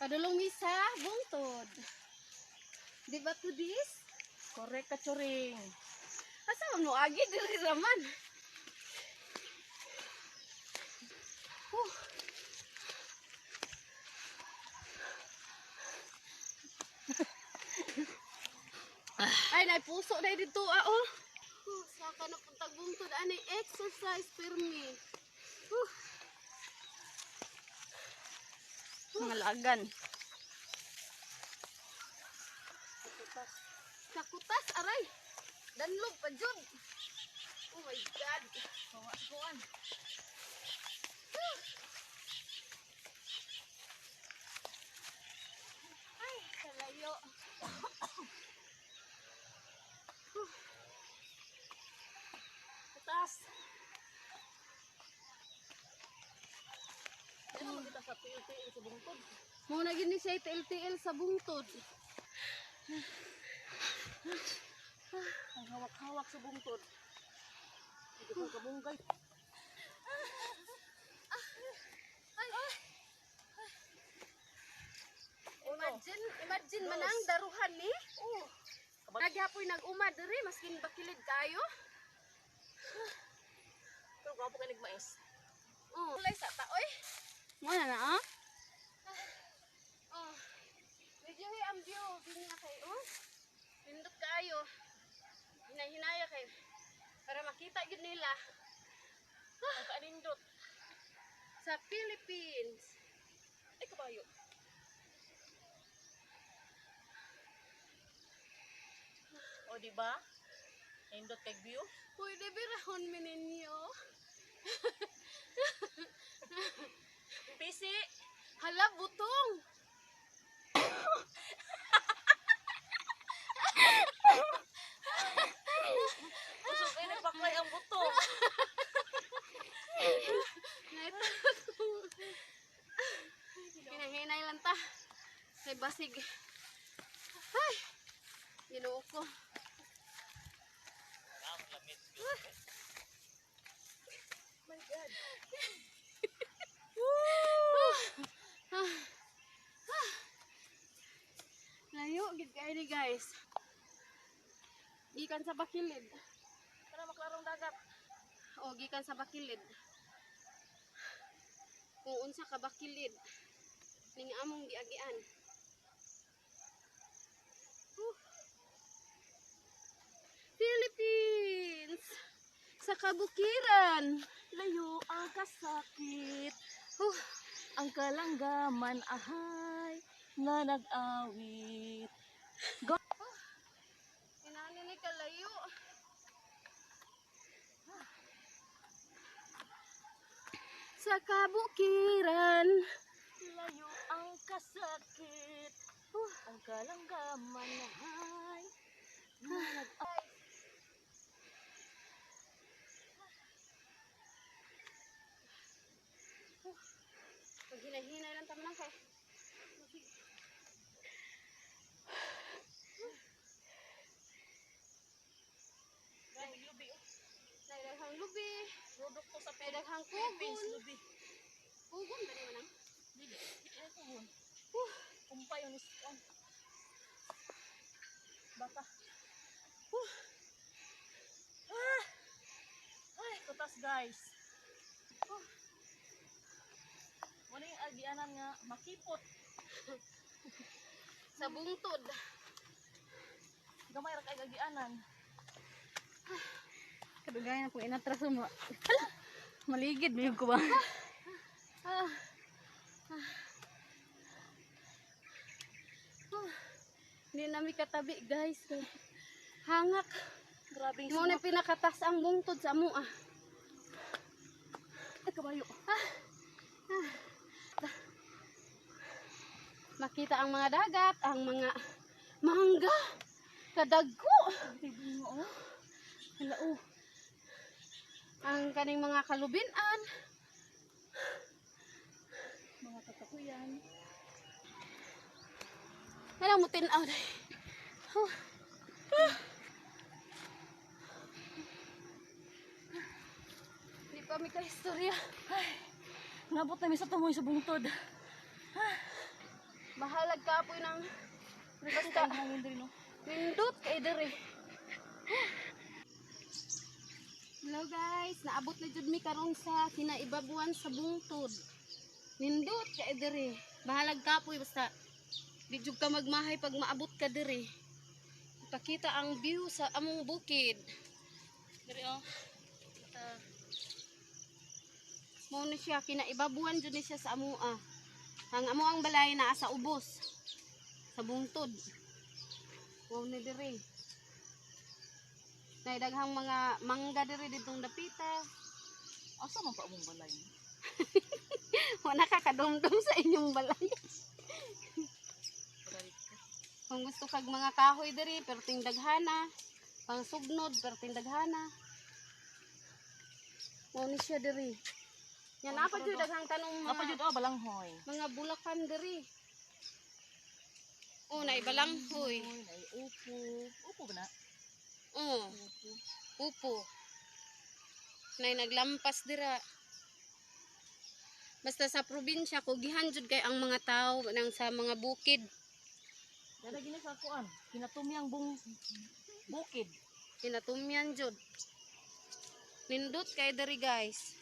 Padulong mi sa bungtod. Di ba to this? Correct ka, Churing. Asa man mo agi diri raman? Huh. Ay, nay puso na dito ah oh. Huh, saka na puntag bungtod ani exercise pirmi. Huh. Mga lagan. Kakutas. Kakutas aray. Danlog pa jud. Oh my God. Kuan. Ay, kalayo. Kutas. Ano man kita sa tiil-tiil sa bungtod? Mo na gini siya tiil-tiil sa bungtod. Ang hawak-hawak sa bungtod. Hindi ko kabunggay. Imagine, imagine man ang daruhan ni. Oh. Naghapoy nag-uma diri maskin bakilid kayo. Pero gwapo kay nagmais. Oh. Kulay sa taoy. Mo na na ah. Oh. Medyo hi ang view binya kay oh. Pindot kaayo. Hinahinaya kay para makita gyud nila Ang kaanindot. sa Philippines. Ay, kabayo. O, di ba? Nindot kay view. Pwede birahon mi ninyo. Pisi. Hala butong. Usok ay nagbaklay ang buto. Hinahinay lang ta. Kay basig. Ay! Ginoo ko. My God. Layo, gid kayo ni guys. Gikan sa Bakilid. Para maklarong dagat. O, gikan sa Bakilid. Kung unsa ka Bakilid. Ning among giagian. Huh. Philippines! Sa kabukiran. Layo ang kasakit. Huh. Ang kalanggaman ahay nga nag-awit. Inani ni kalayo. Sa kabukiran. Layo ang kasakit. Ang kalanggaman ahay nga nag-awit. Pag hinay-hinay lang tama lang kay. Grabe, lubi. Oh. Daghang lubi, Produkto sa may daghang Philippines, kugon. lubi. Kugon ba ni manang? Dili, dili ay kugon. Kumpay yung iskan. Baka. Ah! Ay, kutas guys. Wala yung agianan nga makipot. Sa bungtod. Gamay ra kay agianan. Kadugayan akong inatraso mo. Hala! Maligid mo ko ba? Ah. Ah. Ah. Hindi nami katabi guys. Kay hangak. Grabing Mo na pinakatas ang bungtod sa amo ah. Ay, kabayo. Makita ang mga dagat, ang mga mangga. Kadagko. Ay, oh. Hala oh. Ang kaning mga kalubinan. Mga katakuyan. Ano mo tinaw day. Huh. Hindi pa mi ka-istorya. Nabot na mi sa tumoy sa bungtod. Bahalag kapoy ng basta Hangin diri, no. nindot kay diri. Hello guys, naabot na jud mi karon sa kinaibabuan sa bungtod. Nindot kay diri. Bahalag kapoy basta di jud ka magmahay pag maabot ka diri. Pakita ang view sa among bukid. Diri oh. Ta. Mao ni siya kinaibabuan jud ni siya sa amoa. Ang amo ang balay naa sa ubos. Sa bungtod. Mao ni diri. Nay daghang mga mangga diri ditong dapita. Asa man pa among balay? Wala kakadumdum sa inyong balay. Balay ko. Kung gusto kag mga kahoy diri, perting daghana. Pang sugnod, perting daghana. Mao ni siya diri. Yan apa jud daghang tanong mga Napa jud oh balanghoy. mga bulakan diri. Oh, naibalanghoy. Uy, nay upo. Upo ba na? Oh, Upo. upo. Nay naglampas dira. Basta sa probinsya kugihan jud kay ang mga tao nang sa mga bukid. Dara gini sa kuan. Kinatumyang bung bukid. Kinatumyan jud. Nindot kay diri, guys.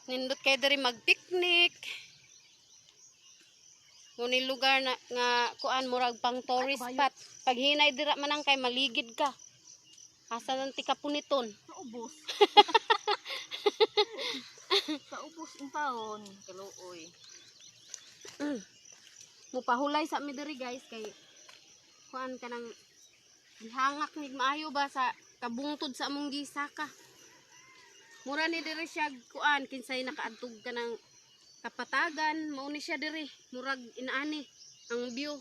Nindot kay diri magpicnic. Ngunit lugar na nga kuan murag pang tourist Ay, spot. Pag hinay dira man ang kay maligid ka. Asa nang tika puniton. Sa ubos. Sa ubos ang taon, kaluoy. Mupahulay sa mi diri, guys, kay kuan ka nang gihangak ni maayo ba sa kabungtod sa among gisaka. Mura ni diri siya kuan kinsay nakaadtog ka ng kapatagan, mao ni siya diri, murag inaani ang view.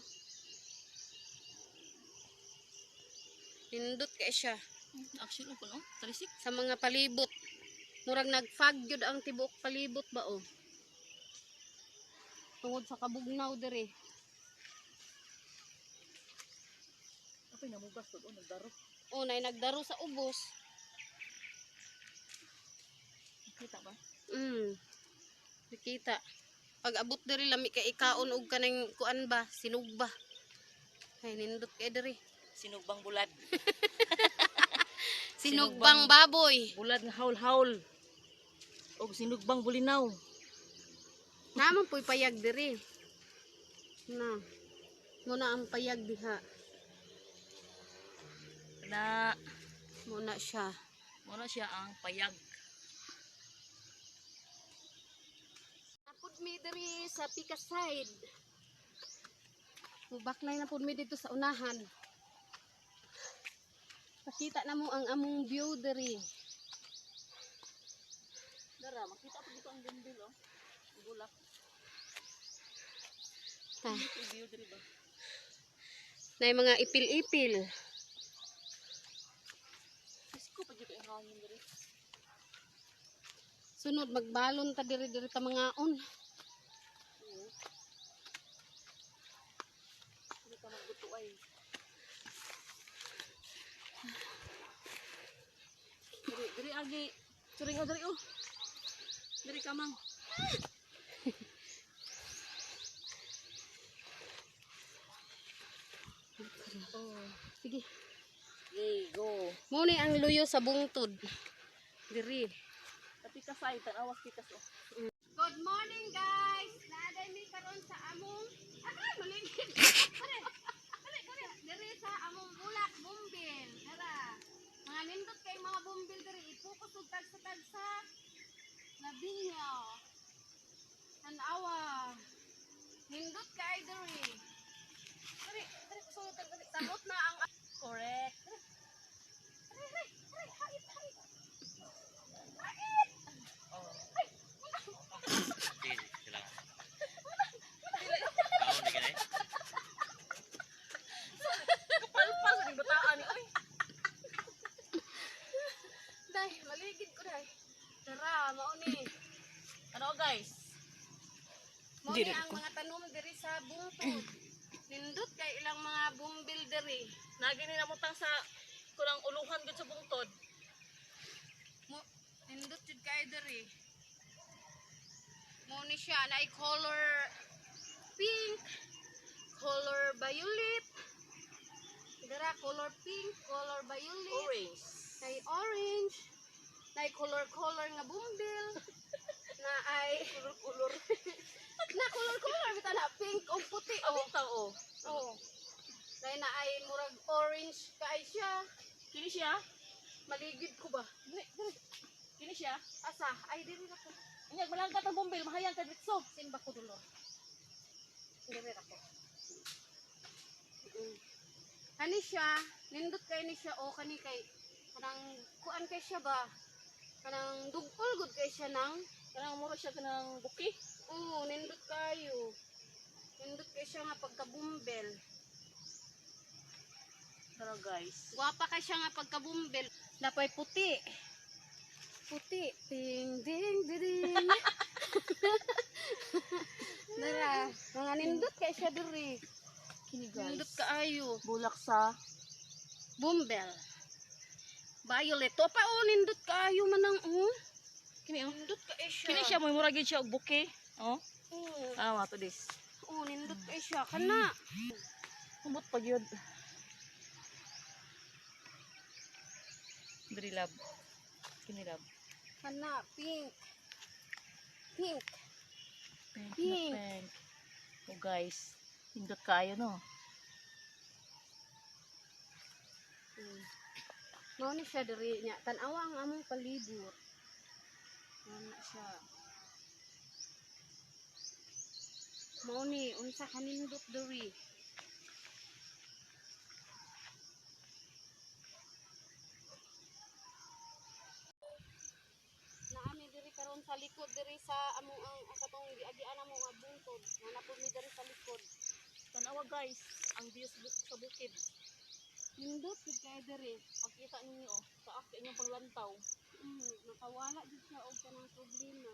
Nindot kay siya Action ko no. Talisik. sa mga palibot. Murag nagfag gyud ang tibuok palibot ba oh. Tungod sa kabugnaw diri. Ako'y namugas to, oh, nagdaro. Oh, nay nagdaro sa ubos. Kita ba? Nakita. Pag abot diri lami kay ikaon og kanang kuan ba, sinugba. Ay nindot kay diri. Sinugbang bulad. Sinugbang baboy. Bulad nga haul-haul. Og sinugbang bulinaw. Naman po'y payag diri. Na. Muna ang payag diha. Na Muna siya. muna siya ang payag. Napud mi diri sa Pika side. Mubaklay na pud mi dito sa unahan. Pakita na mo ang among view diri. Dara, makita pa dito ang bumbil oh. Ang Bulak. Ta. Ito view diri ba? Na mga ipil-ipil. Isko pa dito ang hangin diri. Sunod magbalon ta diri diri ta mga on. Oo. Dili ka magbuto ay. Diri, diri agi. Suring oh, diri oh. Diri ka mang. Oh. Sige. Yay, go. Mo ni ang luyo sa bungtod. Diri. Tapi kasay, tanawas kikas oh. Good morning, guys. Naaday mi karon sa among Agay maligid. Dali. Dali, dali. Diri sa among bulak bumbil. Tara. Mga nindot kay mga bumbil diri ipokus og tagsa-tagsa. Labinya. Tanawa. Nindot kay diri. Diri, diri kusulod diri. Samot na ang Correct. Sige, kailangan. Baon, di ka na eh. Kapalpal sa bataan ni oy. Day, maligid ko day. Tara, mao ni. Ano guys? Mao ni ang mga tanom diri sa bungtod. Nindot kay ilang mga bumbil diri. Nagi ni namutang sa kurang uluhan gud sa bungtod. Mo nindot jud kay diri. Mo ni siya na color pink, color violet. Dara color pink, color violet, Orange. nay orange, nay color color nga bumbil, na ay Kulor-kulor. Na color color bitaw na pink o puti o. Oh. Tao. Oh. Nay na ay murag orange kay siya. Kini siya? Maligid ko ba? Dili, dili. Kini siya? Asa? Ay diri na ko. Inyag malangkat ang bombil, mahayang ka ditso. Simba ko dulo. Diri ra ko. Kani siya, nindot kay ni siya o kani kay kanang kuan kay siya ba? Kanang dugol gud kay siya nang Kanang mura siya kanang buki. Oo, nindot kayo. Nindot kay siya nga pagkabumbel. Tara guys. Gwapa kay siya nga pagkabumbel. Napay puti. Puti. Ding, ding, ding, ding. Dara, mga nindot kay siya diri. Kini guys. Nindot kaayo. Bulak sa Bumbel. Violet. To pa oh, nindot kaayo man ang oh. Kini oh. Nindot kay siya. Kini siya mo mura gyud siya og buki. Oh. Oo, Ah, to this. oh, nindot kay siya. Kana. Humot pa gyud. Diri lab. Kini lab. Kana, pink. Pink. Pink, Pink. na pink. Oh guys, nindot kaayo no. Mao ni siya diri niya. Tan-awa ang among palibot. Mao na siya. Mao ni unsa kanindot diri. Naami diri karon sa likod diri sa among ang katong giagian amo nga bungtod. Naa na mi diri sa likod. Tanawa guys, ang views sa bukid. Nindot gid kay diri. Pagkita ninyo oh, taas kay inyong panglantaw. Nakawala jud siya og kanang problema.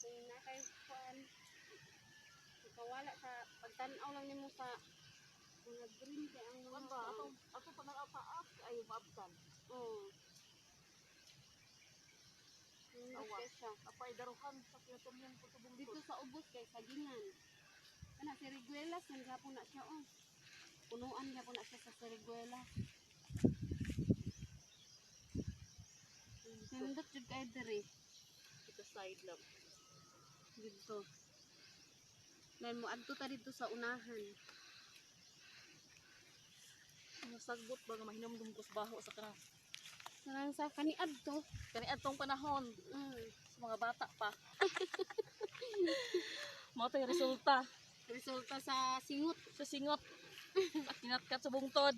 Kung na kay kuan, nakawala sa pagtan-aw lang nimo sa mga green kay ang mga Kuan ba atong ato pananaw taas kaayo maabtan. Oo. Nindot Awa. kay siya. Apay daruhan sa kinatumyan ko sa bungtod. Dito sa ubos kay sagingan. Kana si Riguelas man gapon na siya oh. Punuan gyapon na siya sa Siriguelas. Nindot jud kay diri. Dito side lang. Dito. Dahil mo adto ta dito sa unahan. Nasagbot ba nga mahinumdum ko sa baho sa kanang Sarang sa kani adto. kani atong panahon sa mga bata pa. Mao tay resulta Resulta sa singot. sa singot. At kinatkat sa bungtod.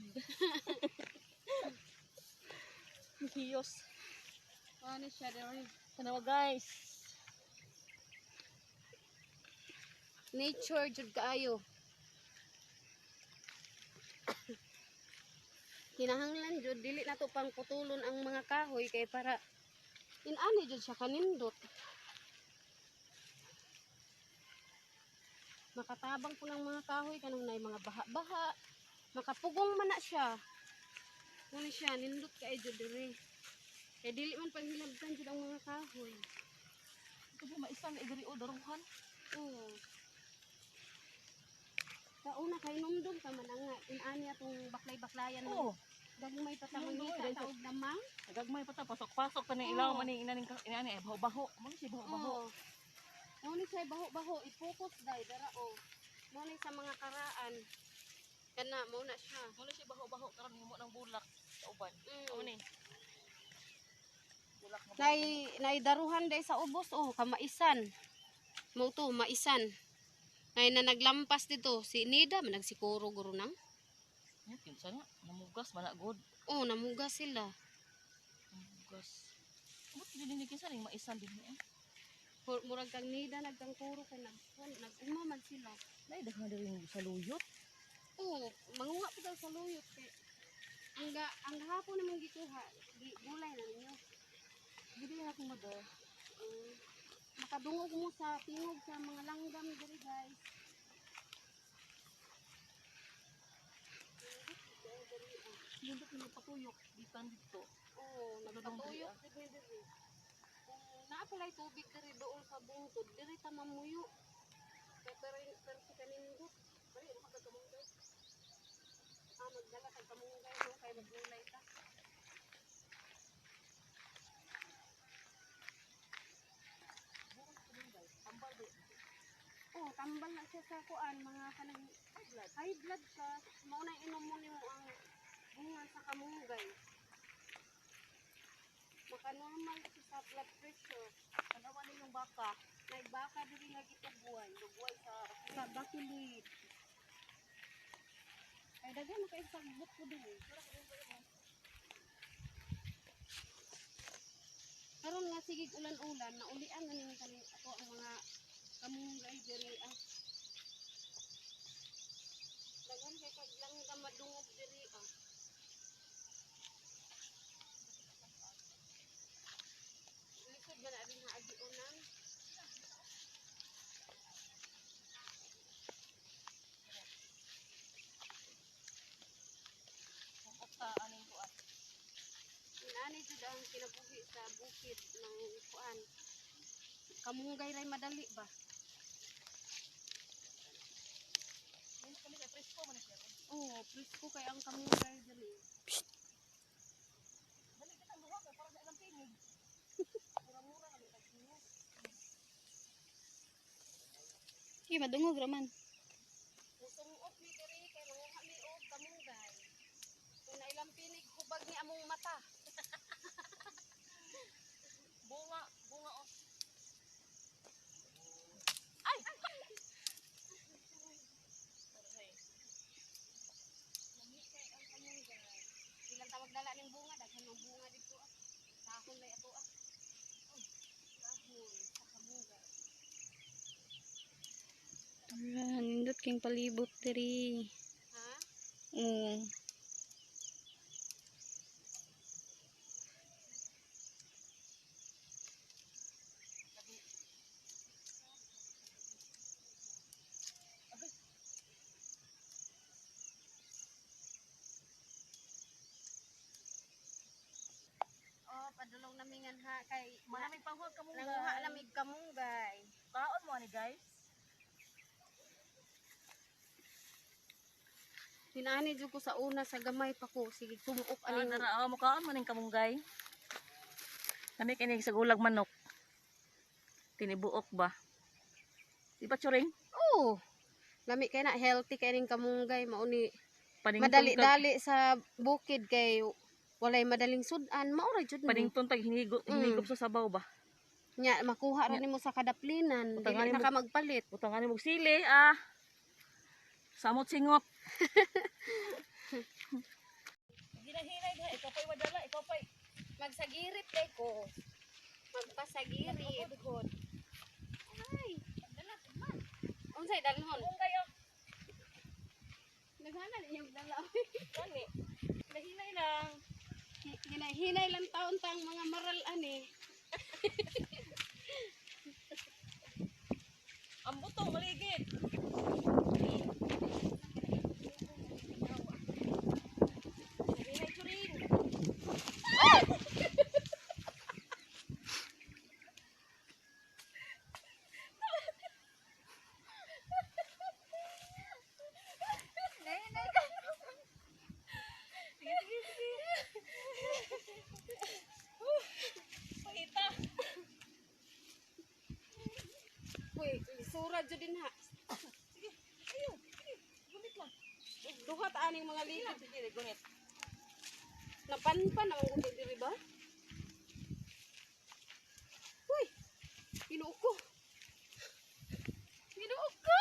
Hiyos. Ano siya diri? Tanawa guys. Nature jud kaayo. Kinahanglan jud dili na to pang putulon ang mga kahoy kay para inani jud siya kanindot. Makatabang po ng mga kahoy kanang nay mga baha-baha. Makapugong man na siya. Muna siya nindot kay jud diri. Kay dili man panghilabtan jud ang mga kahoy. Ito po maisan na diri o daruhan. Oo. Kauna kay numdum ka man nga inani atong baklay-baklayan Oo. Gagmay pa ta Numdum, mangita dahil ta og damang. Nagagmay pa ta pasok-pasok ta ni ilaw Oo. man ni inaning inani ay baho-baho. Mo ni siya baho-baho. Oo. Mao ni siya baho-baho i-focus dai dara o. Mao ni sa mga karaan. Kana mao na siya. Mo ni siya baho-baho karon himo ng bulak sa uban. Mao ni. Bulak nga. Nay naidaruhan dai sa ubos oh kamaisan. Mao to maisan. Nay na naglampas dito si Nida man nagsikuro guro nang. Nya kinsa na namugas man na good. Oh namuga sila. Namugas. Amot din ni kinsa ning maisan din ni. Murag kang Nida nagkangkuro kay nag nag-uma man sila. Nay daghan diri sa luyot. Oo, manguha po daw sa luyot kay ang ga, ang gahapon namang gikuha, di gulay na ninyo. Dili na akong mother. Makadungog mo sa tingog sa mga langgam diri guys. Nindot ni patuyok gikan dito. Oo, Nagdadong diri, nagpatuyok jud ni diri. Kung Naa pala'y tubig diri dool sa bungtod, diri ta mamuyo. Kay pero pero si kanindot. Bali, ano ka kamunggay? Ah, magdala kag kamunggay no kay maglulay ta. Tambal ba? Oh, tambal na siya sa kuan mga kanang High blood. high blood ka. Mao na inom mo nimo ang bunga sa kamunggay. Maka-normal siya sa blood pressure. Tanawa ninyong baka. May baka diri nga gitubuan. Lugway sa Sa bakilid. Ay daghan na kay sagbot ko diri. Karon nga sige ulan-ulan, naulian na ning kaning ato ang mga kamunggay diri ah. Daghan kay kag langga madungog diri ah. Lisod ba na rin haagi unang? sa aning kuan. Inani jud ang kinabuhi sa bukid ng kuan. Kamunggay ray madali ba? Ngayon kami kay presko man siya. Oo, presko kay ang kamunggay dali. Dali kitang duha kay para sa ilang tinig. Mura-mura kami kay tinig. Sige, madungog raman. Musungot mi diri kay manguha mi og kamunggay. Kung nailang pinig hubag ni among mata. Bunga, bunga oh. Ay! Aray. Lami kay ang kamunggay. Bilang tawag dala ning bunga, daghan ng bunga dito ah. Dahon lay ato ah. Oh, dahon sa kamunggay. Tara, nindot king palibot diri. Ha? Oo. Oh, padulong namingan ha kay Maraming panghuwag kamunggay. nanguha lamig kamunggay. Kaon mo ani guys. Hinaani jud ko sa una sa gamay pa ko sige sumuok Ah, aning dara oh, mukaon man ning kamunggay. Kami kini sa gulag manok. Tinibuok ba? Di ba churing? Oh. Lami kay na healthy kay ning kamunggay mao ni Panington madali-dali sa bukid kay walay madaling sudan mao ra jud ni. Panington tag hinigop, hinigop sa sabaw ba? Nya makuha ra nimo sa kadaplinan, Utangan dili na nimo- ka magpalit. Utangan ni sili ah. Samot singot. Ginahinay diha, ikaw pa'y madala, ikaw pa'y Magsagirit kay ko. Magpasagirit. Ay, unsay dalhon? Kamunggay oh. Naghana niyo dala. Gani. Ginahinay lang. Hinay-hinay lang taon tang mga maral ani. Ang butong maligid. Ginahinay churing. Sige, sige, sige. Pakita. Uy, sura jud din ha. Sige, ayo, sige, gunit lang. Duha ta aning mga Sige ligid. lang, sige, gunit. Napanpan ang gusto diri ba? Uy, Ginoo ko. Ginoo ko.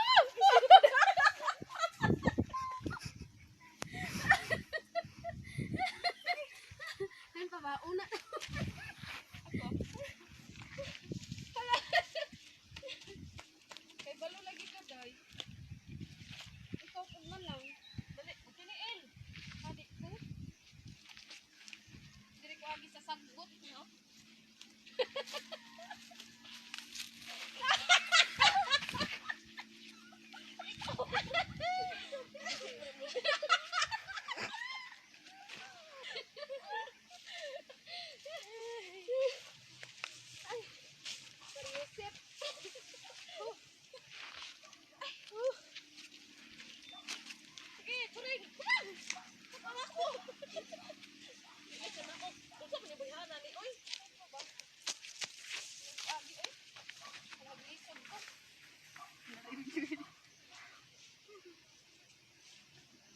Ayun pa ba? Una. Ako. Hala. Kay balo lagi ka, Day. Ikaw kung man lang. Dali, tiniil. Hadi ko. Diri ko agi sa Unsa man ibuhana ni oy?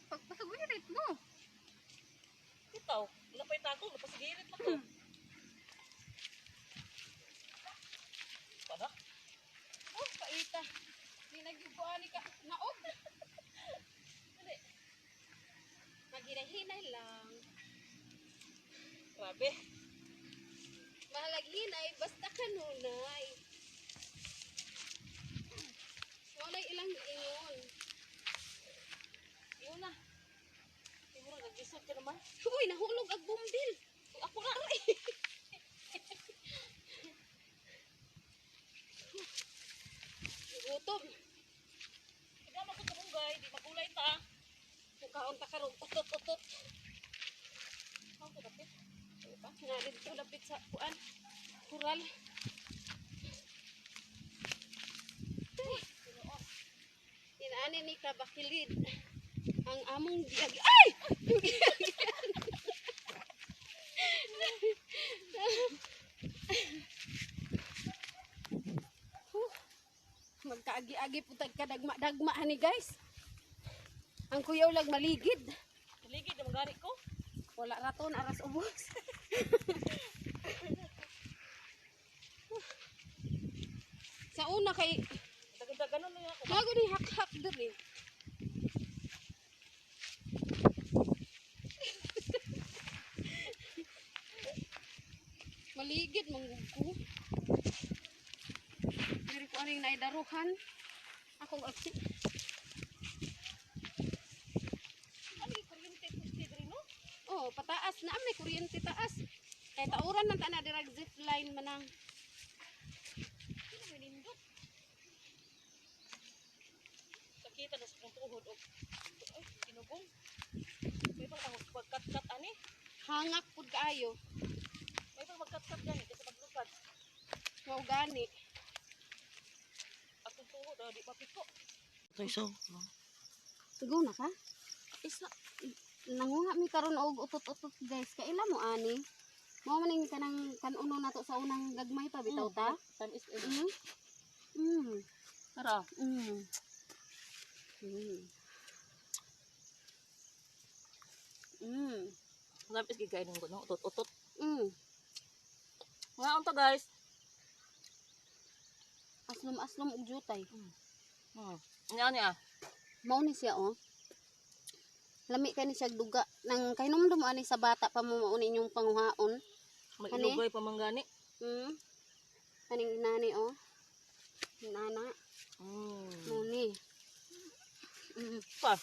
Pagpasugirit mo. Itaw, wala pa'y tako, napasigirit lang ko. Para? Oh, paita. Di nagyubuan ka. Naog. Dali. Maghinahinay lang. Grabe. Mahalag hinay, basta kanunay. Walay ilang ingon. Yun na. Siguro nag-isot ka naman. Uy, nahulog ang bumbil. Uy, ako na. Gutom. Hindi mo ko tumunggay, di magulay ta. Mukaon ta karon utot-utot. Ako ko dapit. Nga dito lapit sa kuan. Kural. Inaani ni kabakilid ang among giag. Ay! Huh. Magkaagi-agi putag kadagma-dagma ani, guys. Ang kuyaw lag maligid. Ligid na gani ko. Wala raton aras ubos. Sa una kay Dagdag-daganon na ako. bago ni hak-hak diri. Maligid manggug ko. Diri ko aning naidaruhan. Akong aksi. Ano yung kuryente puste diri no? Oh, pataas na may kuryente taas. Kay tauran man ta na dirag zip line manang. Sino may nindot? Sakita na sa kong tuhod og ay tinugong. May pang magkat-kat ani. Hangak pud kaayo. May pang magkat-kat gani kasi maglukad. Mao gani. Atong tuhod ah, di mapiko. Ito iso. Tugo na ka? Isa. Nanguha mi karon og utot-utot, guys. Kaila mo ani? Mao man ning kanang kanuno nato sa unang gagmay pa bitaw ta. Time is Tara. Time is gigain ko no. Utot-utot. Mga unta, guys. Aslom-aslom og jutay. Nya niya. Mao ni siya oh. Lami kani siya duga nang kahinumdum ani sa bata pa mo mao ni inyong panguhaon. May Ani? ilugay pa man gani. Kaning nani oh. Nana, mao ni. Pa.